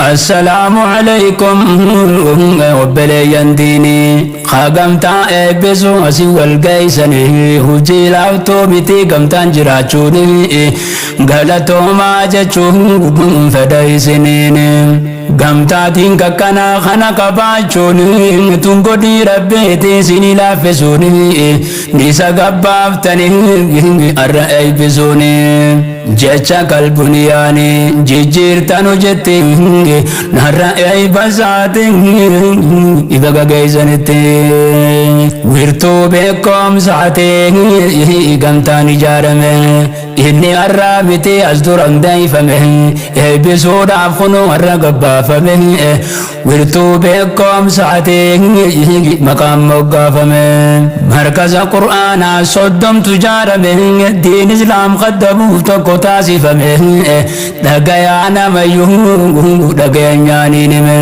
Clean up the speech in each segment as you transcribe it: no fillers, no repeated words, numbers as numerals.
Assalaamu alaykum obboleeyyan diinii haa gamtaa eebbisu asii wal geessanii hojii laaftuu miti gamtaan jiraachuun galatoomaa jechuun fedha isiniin gamtaatiin kakkanaa kana qabaachuun tun godhii rabbiitii isinii laaffisuun nisa gabbaaftanii arra eebbisuun jecha kalbuniyaani jijjiirtanu jetti narra eebba isaati ifa gageessanitti wirtuu beekumsaati gamtaan ijaarame inni har'aa miti as dura hundeeffame eebbisuudhaaf kunuu har'a gabbaafame wirtuu beekumsaati maqaan moggaafame markaza qur'aanaa 30tu ijaarame diin islaam qaddamuuf tokko taasifame dhagayaa namayyuu dhageenyaaniin hime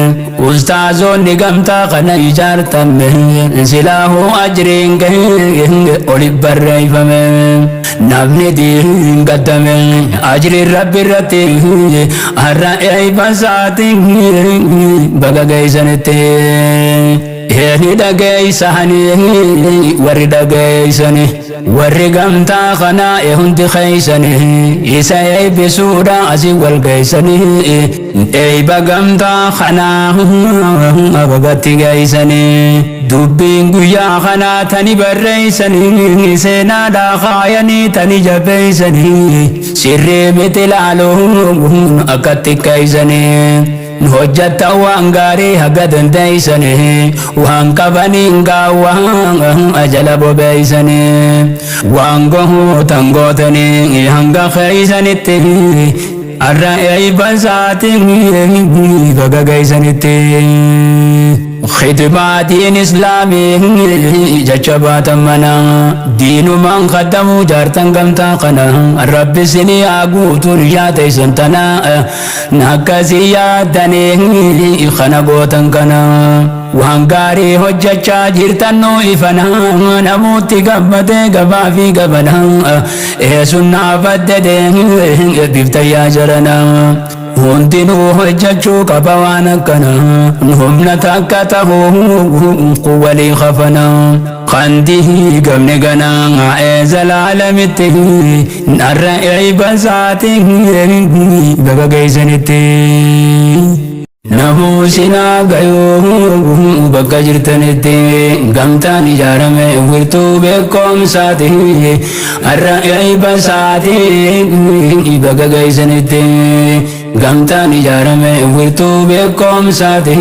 ustaazonni gamtaa kana ijaartame silaahuu ajriin gahee oli barreeffame namni diin gaddame ajriin rabbi irratti har'a eebba isaatiin baga geessanitti. Ni dhageessanii warri dhageessanii warri gamtaa kanaa hundi keessanii isa eebbisuudha asii wal geessanii eebba gamtaa kanaa bagatti geessanii dubbiin guyyaa kanaa tani barreessanii seenaadhaa kaayanii tani jabeessanii sirrii miti laaluun akkatti keeysanii. Hojjata waan gaarii haga dandeessanii waan qabaniin gaawwaa jala bobeessanii waan gohuutan gootanii hanga keeysanitti har'a eebba isaatiin baga geessanitti. Khidmaa diin islaamii jecha baatan mana diinumaan kaddamuu jaartan gamtaa kana rabbi isinii haa guutuun yaateessan tana akkasii yaaddanii kana gootan kana waan gaarii hojjechaa jirtan nu ifana namuutti gammadee gabaa fi gabana eesunnaa baddede biftayyaa jarana hundinuu hojjechuu qaba waan akkana humna takka tahuu walii kafana qandii gamne ganaa ee zalaalamitti narra eebba isaatiin baga geessanitti. Namuu sinaa gayuu bakka jirtanitti gamtaan ijaarame wirtuu beekumsaati har'a eebba isaatiin baga geessanitti. Gamtaan ijaarame wirtuu beekumsaati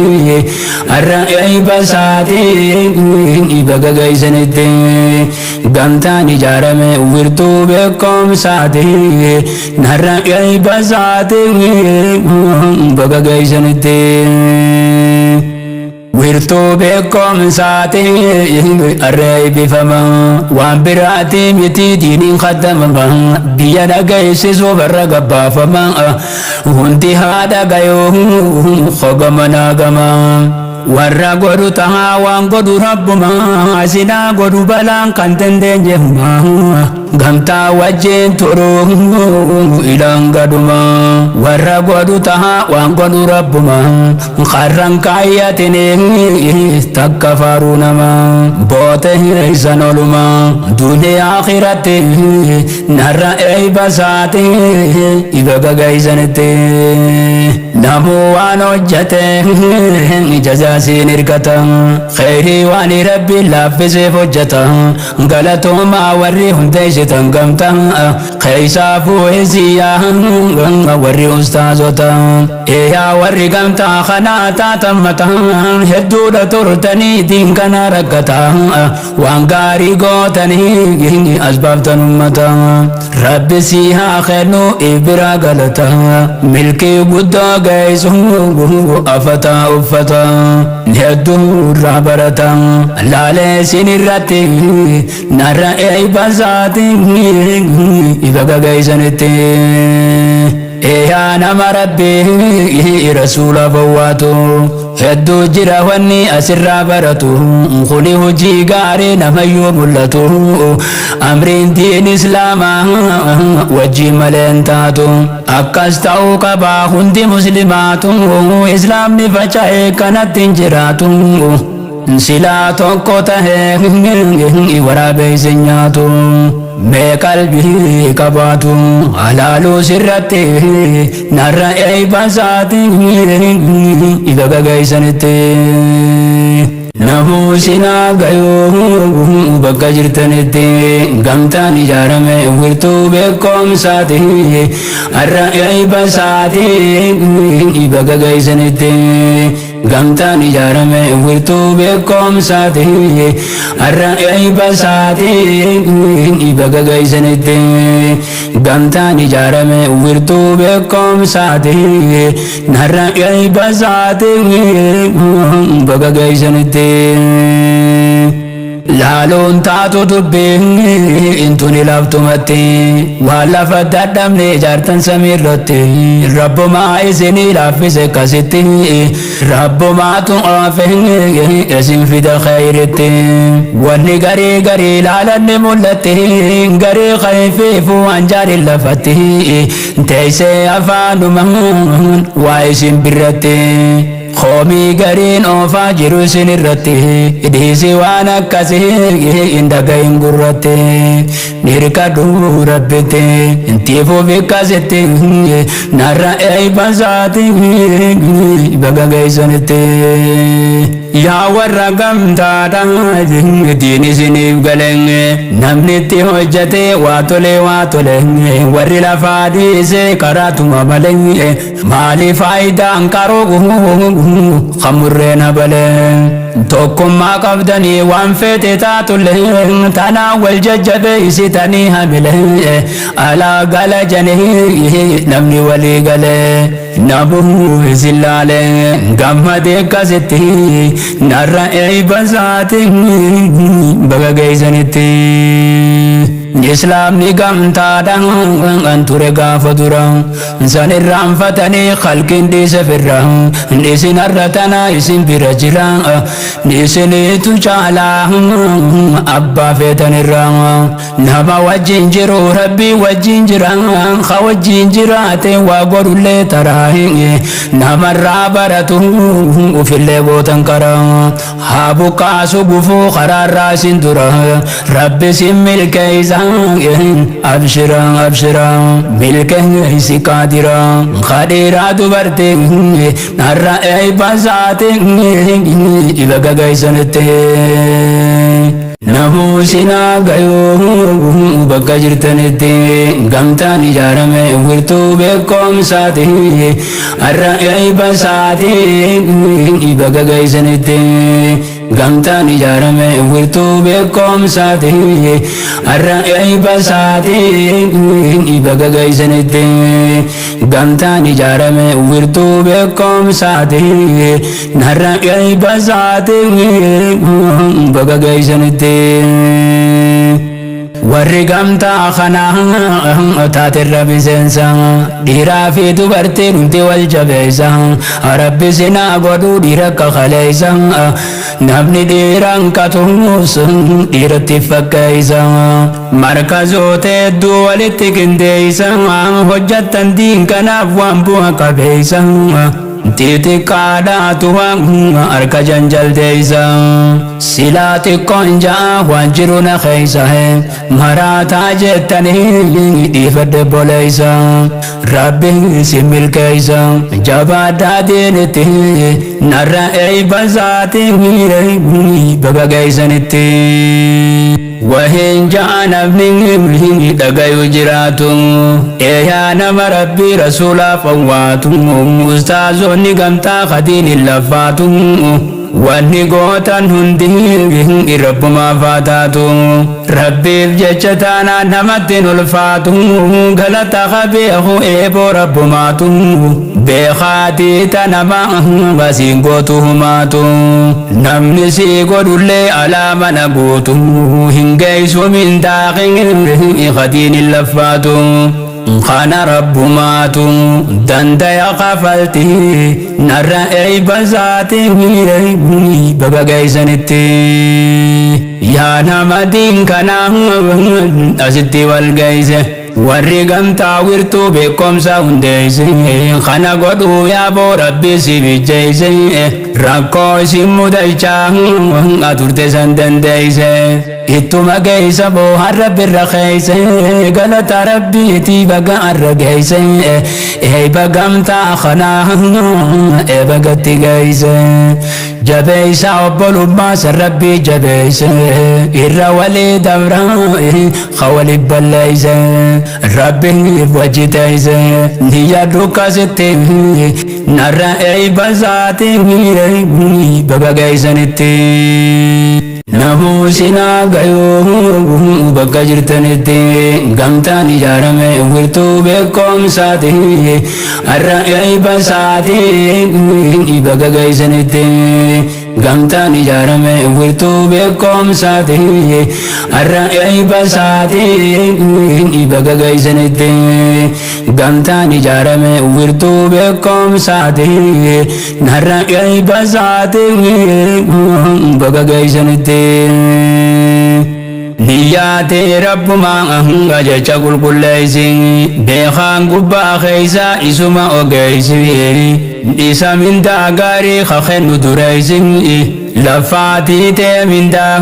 har'a eebba isaatiin baga geessanitti. Gamtaan ijaarame wirtuu beekumsaati har'a eebba isaatiin baga geessanitti. Wirtuu beekumsaati har'a eebbifama waan biraati miti diiniin kaddamama biyya dhageessisuuf har'a gabbaafama hundi haa dhagayuu hogama naagama. Warra godhu tahaa waan godhu rabbuma sinaa godhu balaan kan dandeenye huma gamtaa wajjin turuu ilaan gaduma warra godhu tahaa waan godhu rabbuma qarran kaayyatini takka faaruu nama boote isan oluma duniyaa akhiratti narra eebba isaati iba gagaysanitti namuu waan hojjete jazaasiin hirkata kheyrii waan rabbi laaffiseef hojjeta galatoomaa warri hundeessitan gamta keeysaafuu hiziyyaa warri ustaazota eeyaa warri gamtaa kanaa taatan mataa hedduudha turtanii diin kana rakkata waan gaarii gootanii as baaftan ummata rabbi sii haa kennu ibiraa galata milkii guddaa geessu afataa uffata hedduu irraa barata laalee isin irratti narra eebba isaatiin ifa gagaysanitti. Eeyaa nama Rabbii rasuula bowwaatu hedduu jira wanni asirraa baratu. Kuni hojii gaarii namayyuu mul'atu. Amriin diin islaamaa wajjin malee hin taatu. Akkas ta'uu qabaa hundi muslimaatu. Islaamni faca'ee kanatti hin jiraatu. Silaa tokko tahee waraabeysi nyaatu. Mee qalbii qabaatu halaaluu sirratti narra eeyba isaati baga geeysanitti. Namuu sinaa gayuu bakka jirtanitti gamtaan ijaarame wirtuu beekumsaati har'a eeyba isaati baga geeysanitti. Gamtaan ijaarame wirtuu beekumsaati har'a eeyba isaati baga geeysanitti. Gamtaan ijaarame wirtuu beekumsaati har'a eeyba isaati baga geeysanitti. Laaluun taatu dubbiin intuni laaftumatti waan lafa dadhabne ijaartan samiirratti rabbumaa isinii laaffise akkasitti rabbumaatu oofe isin fida khayritti. Wanni garii garii laalanni mul'atti garii khayfiifu waan jaarin lafatti teessee afaanumaan waa isin birratti. Koomii gariin oofaa jiru isin irratti dhiisi waan akkasii hin dhagahin gurratti nirkadhu rabbitti intiifuuf akkasitti narra eeyba isaati baga geeysanitti. Yaa warra gamtaadha diin isiniif galee namni itti hojjate waa tole waa tole warri lafaa dhiise karaatuma malee maali faayidaan qaroo kamurreen habalee. Tokkummaa qabdanii waan feete taatullee tanaa wal jajjabeessitanii hamilee alaa gala janii namni walii galee nabuu isin laalee gammadee akkasitti narra eeyba isaati baga geeysanitti. Islaamni gamtaadhaan ture gaafa dura san irraanfatanii khalqiin dhiise firra isin har'a tana isin bira jira isiniitu caalaa abbaa feetanirra. Nama wajjin jiru rabbii wajjin jira ka wajjin jiraate waa godhullee taraa namarraa baratu ufillee gootan karaa haa buqqaasu gufuu karaarraa isin dura rabbi isin milkeeysa abshira abshira milkeeysi qaadira kadhiiraa dubartii narra eeyba isaati baga geeysanitti. Namuu sinaa gayuu bakka jirtanitti gamtaan ijaarame wirtuu beekumsaati har'a eeyba isaati baga geeysanitti. Gamtaan ijaarame wirtuu beekumsaati har'a eeyba isaati baga geeysanitti. Gamtaan ijaarame wirtuu beekumsaati narra eeyba isaati baga geeysanitti. Warri gamtaa kanaa taaterra miseensa dhiiraa fi dubartiin hundi wal jabeessa rabbi sinaa godhuu dhiira akka kaleessa namni dhiiraan qatuus dhiiratti fakkeessa markazoota hedduu walitti qindeessa hojjattan diin kanaaf waan bu'a qabeessa xixiqqaadhaatu harka janjaldeessa silaa xiqqoon ja'a waan jiru na keessa maraataa jettanii dhiifadhe boleessa rabbi si milkeessa jabaadhaa diinitti narra eeyba isaati baga geeysanitti. Wahin ja'a namni dhagayu jiraatu eeyaa nama rabbii rasuulaaf awwaatu ustaazonni gamtaa kadiin hin laffaatu wanni gootan hundi rabbumaaf haa taatu rabbiif jecha taanaan namatti hin ulfaatu galata beeku eeboo rabbumaatu beekaatii tanama basiin gootu humaatu namni sii godhullee alaa mana guutu hin geessu mindaaqin kadiin hin laffaatu. Kana rabbumaatu dandaya kafalti narra eeyba isaati baga geeysanitti. Yaa nama diin kana asitti wal geeyse, warri gamtaa wirtuu beekumsa hundeeyse, kana godhuu yaaboo Rabbi si bijjeeyse, rakkoo isin mudachaa turte san dandeeyse, ittuma geeysa boo har'a birra keeyse, galata Rabbiitii baga har'a geeyse, eeyba gamtaa kana eeba gatti geeyse. Jabeeysa obbolummaa san Rabbii jabeeyse, irra walii dabra ka balleeyse, Rabbiif wajji teeyse, niyya dukkasitti narra eeyba isaati baga geeysanitti. Namuu sinaa gayuu bakka jirtanitti, gamtaan ijaarame wirtuu beekumsaati har'a eeyba isaati baga geeysanitti. Gamtaan ijaarame wirtuu beekumsaati har'a eeyba isaati baga geeysanitti. Gamtaan ijaarame wirtuu beekumsaati har'a eeyba isaati baga geeysanitti. Niyyaatee Rabbumaa hanga jecha qulqulleeysi, beekaan gubbaa keeysa isuma ogeeysi, isa mindaa gaarii ka kennu dureeysi, lafaatii tee mindaa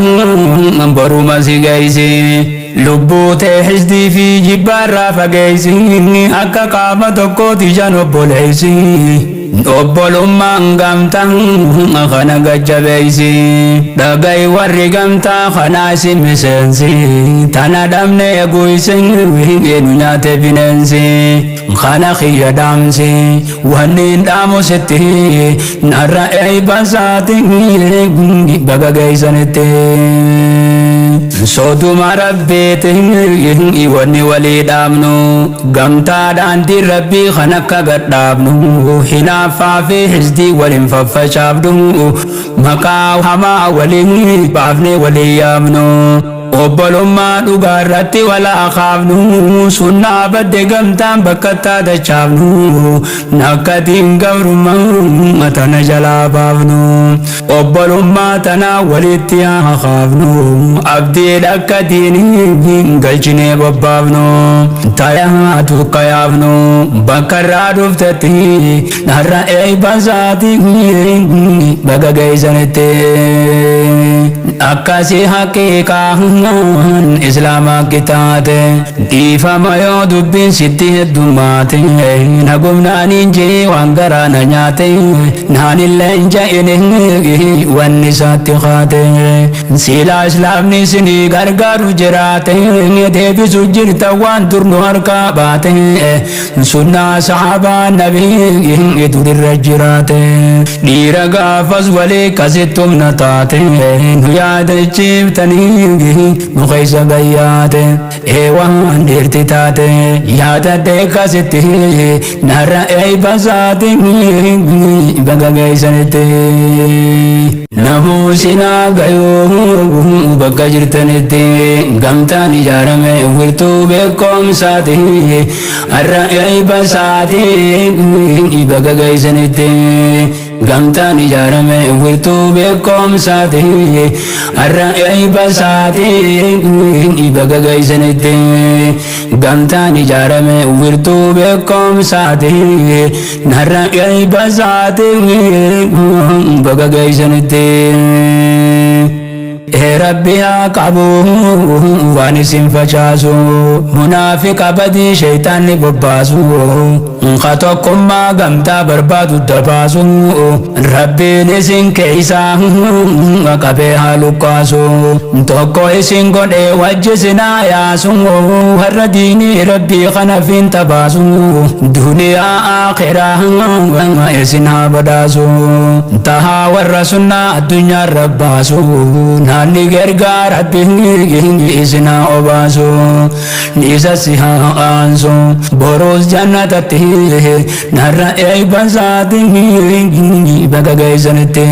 boruma si geeysi, lubbuu tee hisdii fi jibbaarraa fageeysi, akka qaama tokkooti jan obboleeysi, obbolummaan gamtaa kana gajjabeeysi. Dhagayi, warri gamtaa kanaa isin miseensi, tana dhabne eeguysi nu nyaate bineensi. Kana kiyya dhaamsi, wanni hin dhaamu sitti narra eeyba isaati baga geeysanitti. Soduma Rabbiiti wanni walii dhaabnu, gamtaadhaan diin Rabbii kan akka gadhaabnu, hinaaffaa fi hisdii waliin faffacaafnu, maqaa hamaa waliin baafnee walii yaamnu, obbolummaa dhugaa irratti walaa kaafnu, sunnaa badde gamtaan bakka taatachaafnu, nakkatiin gabrummaa tana jalaa baafnu, obbolummaa tana walitti haa kaafnu, abdii akka diinii galchinee bobbaafnu, tayaa tukka yaafnu bakka irraa dhuftetti narra eeyba isaati baga geeysanitti. Akkasii haqiiqaan Islaamaa kitaate, dhiifama yoo dubbiin sitti heddummaate, nagumnaaniin jee waan garaa na nyaate, naanillee hin ja'ine wanni isaatti kaate. Silaa Islaamni isinii gargaaru jiraate, deebisu jirta waan dur nu harkaa baate, sunnaa sahabaa nabii durirra jiraate, dhiira gaafas walii kasitti humna taate, nu yaadachiiftanii nu keessa gayyaate, eewaan dhiirti taate, yaadadhe akkasitti narra eeyba isaati baga geeysanitti. Namuu sinaa gayuu bakka jirtanitti, gamtaan ijaarame wirtuu beekumsaati har'a eeyba isaati baga geeysanitti. Gamtaan ijaarame wirtuu beekumsaati har'a eeyba isaati baga geeysanitti. Gamtaan ijaarame wirtuu beekumsaati narra eeyba isaati baga geeysanitti. Rabbi haa qabu waan isin facaasu, munaafiqa badii shaytaanni bobbaasu, ka tokkummaa gamtaa barbaadu dabaasu, Rabbiin isin keeysaa qabee haa lukkaasu, tokko isin godhee wajji sinaa yaasu, warra diinii Rabbii kana fiin tabaasu, duniyaa akhiraa isin haa badaasu, tahaa warra sunnaa addunyaa rabbaasu, naanni gargaar Rabbiin isin haa obaasu, isa si haa aansu, boruus jannatatti narra eeyba isaatiin baga geessanitti.